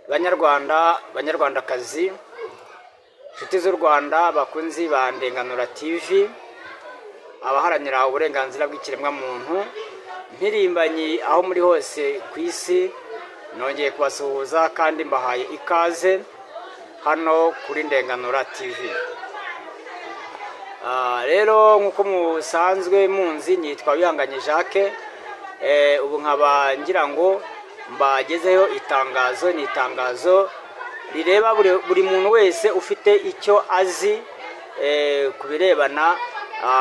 Banyarwanda, Banyarwandakazi, inshuti z'u Rwanda, bakunzi ba Ndenganura TV, abaharanira uburenganzira bw'ikiremwamuntu, mpirimbanyi aho muri hose ku isi, nongeye kubasuhuza kandi mbahaye ikaze hano kuri Ndenganura TV. Rero nk'uko musanzwe munzi, nitwa Wihanganye Jacques. Ubu nkaba ngira ngo mbagezeho itangazo. Ni itangazo rireba buri muntu wese ufite icyo azi ku birebana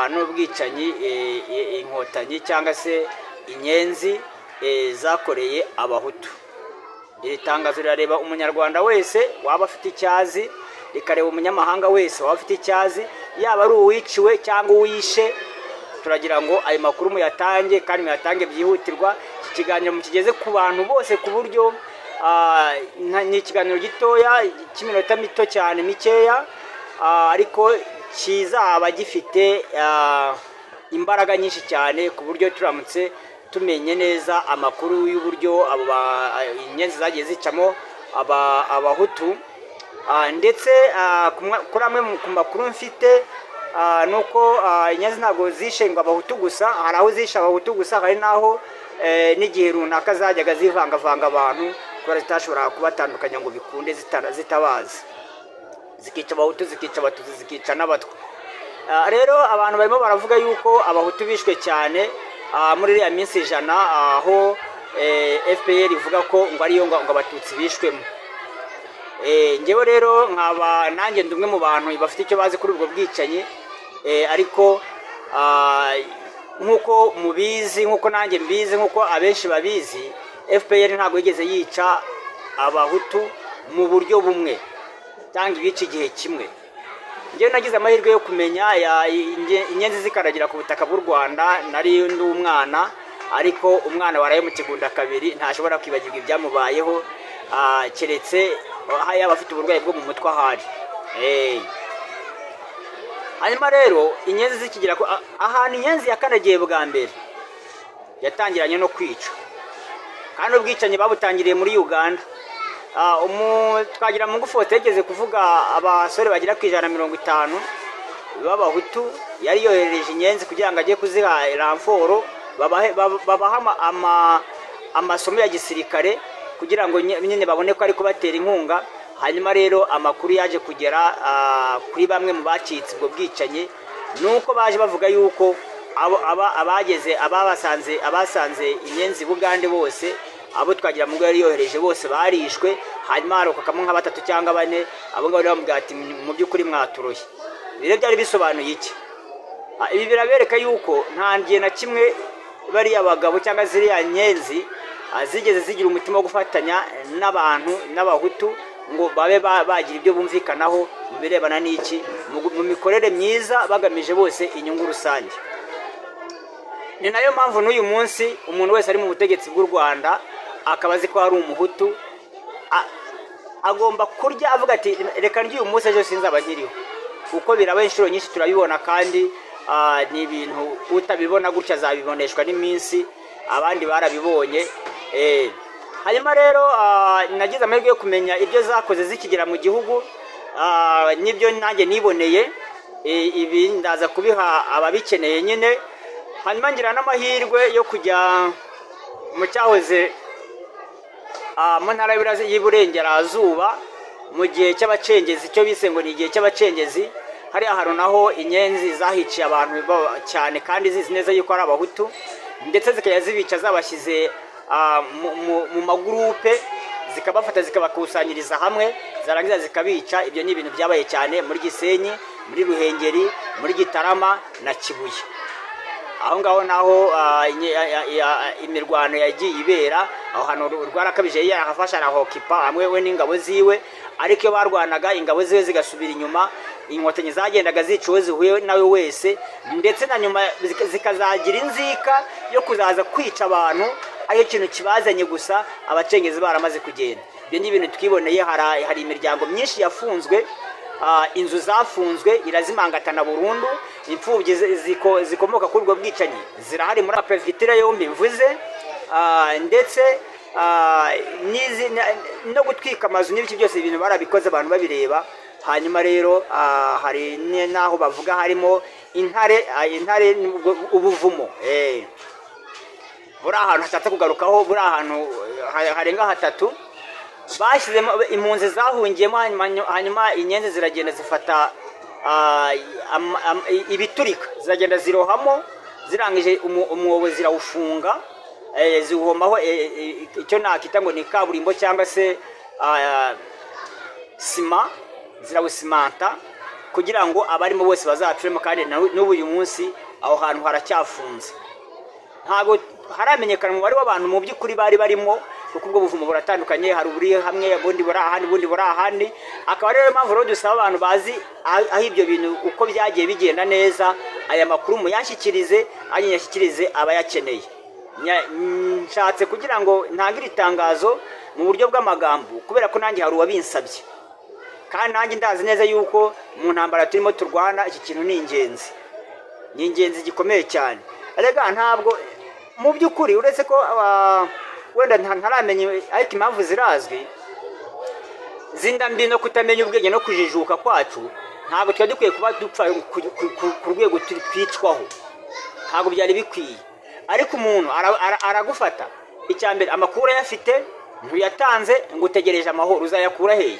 n'ubwicanyi Inkotanyi cyangwa se Inyenzi zakoreye Abahutu. Iri tangazo rirareba Umunyarwanda wese waba afite icyo azi, rikareba umunyamahanga wese waba afite icyo azi, yaba ari uwiciwe cyangwa uwishe. Turagira ngo ayo makuru muyatange kandi muyatange byihutirwa. Iki kiganiro mukigeze ku bantu bose, ku buryo ni ikiganiro gitoya cy'iminota mito cyane, mikeya, ariko kizaba gifite imbaraga nyinshi cyane, ku buryo turamutse tumenye neza amakuru y'uburyo abo Inyenzi zagiye zicamo Abahutu. Ndetse kuri amwe ku makuru mfite, nuko Inyenzi ntabwo zishe ngo Abahutu gusa. Hari aho zishe Abahutu gusa, hari n'aho n'igihe runaka zajyaga zivangavanga abantu kubera zitashoboraga kubatandukanya ngo bikunde zitabazi, zikica Abahutu, zikica Abatutsi, zikica n'Abatwa. Rero abantu barimo baravuga yuko Abahutu bishwe cyane muri iriya minsi 100, aho FPR ivuga ko ngo ariyo ngo Abatutsi bishwemo. Njyewe rero nkaba nanjye ndi umwe mu bantu bafite icyo bazi kuri ubwo bwicanyi, ariko nk'uko mubizi, nk'uko nanjye mbizi, nk'uko abenshi babizi, FPR ntabwo yigeze yica Abahutu mu buryo bumwe cyangwa ibica igihe kimwe. Njyewe nagize amahirwe yo kumenya Inyenzi zikaragira ku butaka bw'u Rwanda nari ndi umwana, ariko umwana waraye mu kigunda kabiri ntashobora kwibagirwa ibyamubayeho, keretse yaba afite uburwayi bwo mu mutwe ahari. Hanyuma rero Inyenzi zikigera ahantu Inyenzi yakandagiye bwa mbere, yatangiranye no kwica, kandi ubwicanyi babutangiriye muri Uganda. Twagiramungu Faustin yigeze kuvuga abasore bagera ku 150 b'Abahutu yari yoherereje Inyenzi kugira ngo ajye kuziha renfort, babahe amasomo ya gisirikare kugira ngo nyine babone ko ari kubatera inkunga. Hanyuma rero amakuru yaje kugera kuri bamwe mu bacitse ubwo bwicanyi ni uko baje bavuga yuko abageze ababasanze, abasanze Inyenzi Bugande bose, abo Twagiramungu yari yohereje bose barishwe, hanyuma harokokamo nka batatu cyangwa bane. Abo ngabo bamubwira ati: "Mu by'ukuri mwaturoye." Ibi rero byari bisobanuye iki? Ibi birabereka yuko nta gihe na kimwe bariya bagabo cyangwa ziriya nyenzi zigeze zigira umutima wo gufatanya n'abantu, n'Abahutu, ngo babe bagira ibyo bumvikanaho mu birebana n'iki, mu mikorere myiza, bagamije bose inyungu rusange. Ni nayo mpamvu n'uyu munsi umuntu wese ari mu butegetsi bw'u Rwanda akaba azi ko hari Umuhutu, agomba kurya avuga ati: "Reka ndye uyu munsi, ejo sinzaba nkiriho," kuko biraba inshuro nyinshi, turabibona. Kandi ni ibintu utabibona gutya azabiboneshwa n'iminsi, abandi barabibonye. Hanyuma rero nagize amahirwe yo kumenya ibyo zakoze zikigera mu gihugu, n'ibyo nanjye niboneye. Ibi ndaza kubiha ababikeneye nyine. Hanyuma ngira n'amahirwe yo kujya mu cyahoze mu ntara y'Iburengerazuba mu gihe cy'Abacengezi, icyo bise ngo ni igihe cy'Abacengezi. Hariya hantu naho Inyenzi zahiciye abantu cyane, kandi zizi neza yuko ari Abahutu, ndetse zikajya zibica zabashyize mu magurupe, zikabafata zikabakusanyiriza hamwe, zarangiza zikabica. Ibyo ni ibintu byabaye cyane muri Gisenyi, muri Ruhengeri, muri Gitarama na Kibuye. Aho ngaho naho imirwano yagiye ibera aho hantu. Rwarakabije yarahafashe, arahokipa hamwe we n'ingabo ziwe, ariko iyo barwanaga ingabo ziwe zigasubira inyuma, Inkotanyi zagendaga zica uwo zihuye nawe wese, ndetse na nyuma zikazagira inzika yo kuzaza kwica abantu ariyo kintu kibazanye gusa, Abacengezi baramaze kugenda. Ibyo ni ibintu twiboneye. Hari imiryango myinshi yafunzwe, inzu zafunzwe irazimangatana burundu. Imfubyi zikomoka kuri ubwo bwicanyi zirahari muri perefegitura yombi mvuze, ndetse no gutwika amazu n'ibiki byose, ibintu barabikoze abantu babireba. Hanyuma rero hari n'aho bavuga harimo intare, intare ni ubuvumo, buri ahantu hashatse kugarukaho, buri ahantu harenga hatatu bashyizemo impunzi zahungiyemo. Hanyuma inyenzi ziragenda zifata ibiturika, ziragenda zirohamo, zirangije umwobo zirawufunga, ziwuhomaho, icyo nakita ngo ni kaburimbo cyangwa se sima, zirawusimanta kugira ngo abarimo bose bazacuremo. Kandi n'ubu uyu munsi aho hantu haracyafunze, ntabwo haramenyekana umubare w'abantu mu by'ukuri bari barimo, kuko ubwo buvumo buratandukanye, hari uburi hamwe, ubundi buri ahandi, ubundi buri ahandi. Akaba ariyo mpamvu rero dusaba abantu bazi aho ibyo bintu uko byagiye bigenda neza, aya makuru muyanshyikirize, anyashyikirize abayakeneye. Nshatse kugira ngo ntangire itangazo mu buryo bw'amagambo, kubera ko nanjye hari uwabinsabye, kandi nanjye ndazi neza yuko mu ntambara turimo turwana iki kintu ni ingenzi, ni ingenzi gikomeye cyane. Erega ntabwo mu by'ukuri, uretse ko wenda ntaramenya, ariko impamvu zirazwi zinda mbi no kutamenya ubwenge no kujijuka kwacu, ntabwo twari dukwiye kuba dupfa ku rwego twicwaho, ntabwo byari bikwiye. Ariko umuntu aragufata, icya mbere amakuru ayafite ntuyatanze, ngo utegereje amahoro, uzayakura hehe?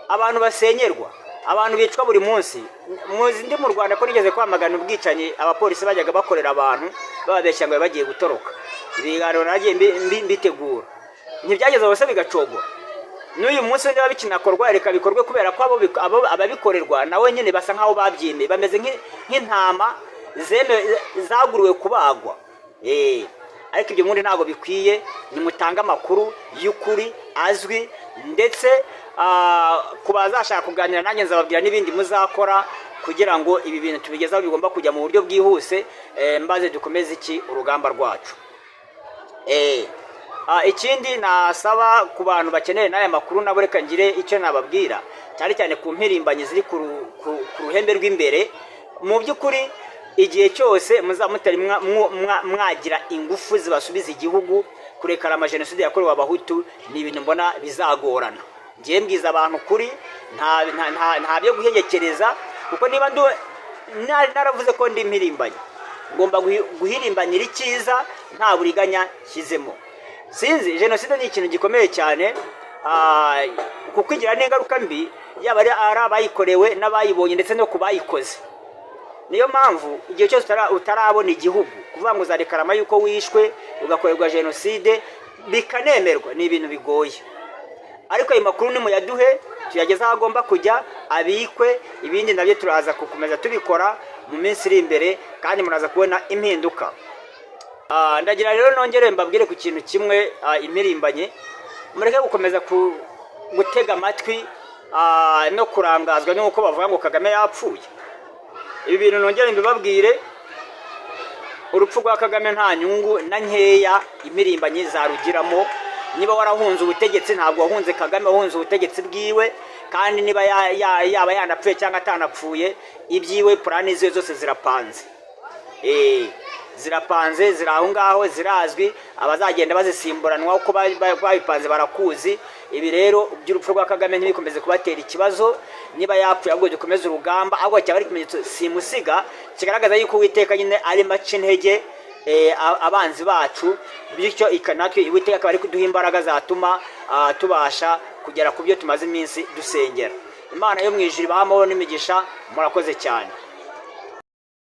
Abantu basenyerwa, abantu bicwa buri munsi. Muzi ndi mu Rwanda ko nigeze kwamagana ubwicanyi abapolisi bajyaga bakorera abantu bababeshya ngo bagiye gutoroka. Ibiganiro nagiye mbitegura, ntibyageze bose bigacogora. N'uyu munsi niba bikinakorwa, reka bikorwe, kubera ko ababikorerwa nawe nyine basa nk'aho babyemeye, bameze nk'intama zaguriwe kubagwa. Ariko ibyo ubundi ntabwo bikwiye. Nimutange amakuru y'ukuri azwi, ndetse ku bazashaka kuganira nanjye nzababwira n'ibindi muzakora kugira ngo ibi bintu tubigeze aho bigomba kujya mu buryo bwihuse, maze dukomeze iki urugamba rwacu. Ikindi nasaba ku bantu bakeneye n'aya makuru nabo, reka ngire icyo nababwira, cyane cyane ku mpirimbanyi ziri ku ruhembe rw'imbere. Mu by'ukuri igihe cyose muzaba mutari mwagira ingufu zibasubiza igihugu, kurekara amajenoside yakorewe Abahutu ni ibintu mbona bizagorana. Ngiye mbwiza abantu kuri nta byo guhegekereza, kuko niba naravuze ko ndi impirimbanyi, ngomba guhirimbanira icyiza nta buriganya nshyizemo. Sinzi, jenoside ni ikintu gikomeye cyane, kuko igira n'ingaruka mbi, yaba ari abayikorewe n'abayibonye ndetse no ku bayikoze. Niyo mpamvu igihe cyose utarabona igihugu, kuvuga ngo uzarekarama yuko wishwe ugakorerwa jenoside bikanemerwa, ni ibintu bigoye. Ariko ayo makuru nimuyaduhe, tuyageze aho agomba kujya abikwe, ibindi nabyo turaza gukomeza tubikora mu minsi iri imbere, kandi muraza kubona impinduka. Ndagira rero nongere mbabwire ku kintu kimwe, impirimbanyi mureke gukomeza gutega amatwi no kurangazwa n'uko bavuga ngo Kagame yapfuye. Ibi bintu nongere mbibabwire, urupfu rwa Kagame nta nyungu na nkeya impirimbanyi zarugiramo. Niba warahunze ubutegetsi, ntabwo wahunze Kagame, wahunze ubutegetsi bwiwe. Kandi niba yaba yanapfuye cyangwa atanapfuye, ibyiwe plan ziwe zose zirapanze, zirapanze, ziri aho ngaho, zirazwi, abazagenda bazisimburanwa uko babipanze barakuzi. Ibi rero by'urupfu rwa Kagame ntibikomeze kubatera ikibazo. Niba yapfuye, ahubwo dukomeze urugamba, ahubwo cyaba ari ikimenyetso simusiga kigaragaza yuko Uwiteka nyine arimo aca intege abanzi bacu, bityo natwe Uwiteka akaba ari kuduha imbaraga zatuma tubasha kugera ku byo tumaze iminsi dusengera. Imana yo mu ijuru ibahe amahoro n'imigisha. Murakoze cyane.